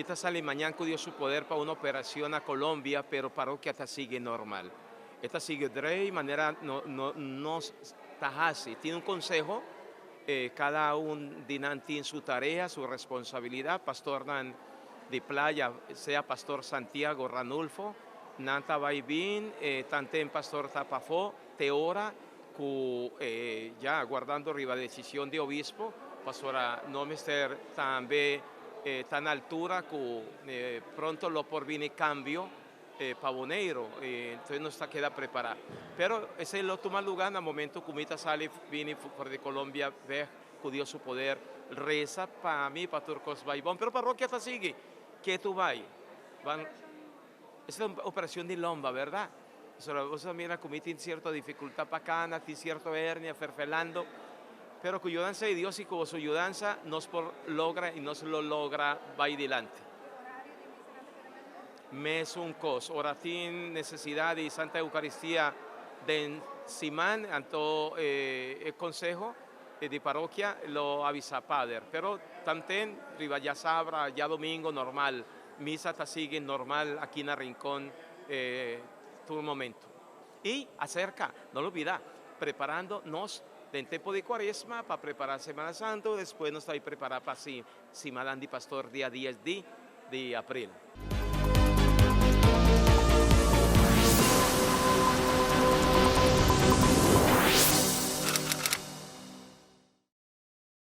ta sali mañan ku Dios su poder pa un operashon na Colombia, pero parokia ta sigui normal. E ta sigui drei manera no no nos ta hasi. Tin un konseho, kada un di nan tin su tarea, su responsabilidat. Pastornan di Playa, sea Pastor Santiago, Ranulfo, nan ta bai bin, tanten pastor ta pafó te ora ku ya guardando riba desishon di obispo, pasobra no mester tambe ta na altura ku pronto lo por bini kambio pa Boneiru, entonces nos ta keda prepará. Pero esei lo tuma lugá na momento ku mi ta sali bini for di Colombia bèk ku Dios su poder. Resa pa mi pa tur kos bai bon, pero parokia ta sigui ketu bai. Ban, esa ta un operacion di lomba, berdad? Pasobra bo sa mira cu mi tin cierto dificultad pa cana, tin cierto hernia ferfelando, pero cu yudansa di Dios y cu boso yudansa nos por logra y nos lo logra bay dilanti. Mesun cos, ora tin necesidad di Santa Eucaristia den siman, anto e conseho di parokia lo avisa pader, pero tanten riba djasabra, djadomingo normal. Misa ta sigui normal aki na Rincon tur momento. Y acerca, no lo bida, preparando nos den tempo di Cuaresma pa prepara Semana Santo, despues nos ta bay prepara pa Simanan di Pastor dia dies di di April.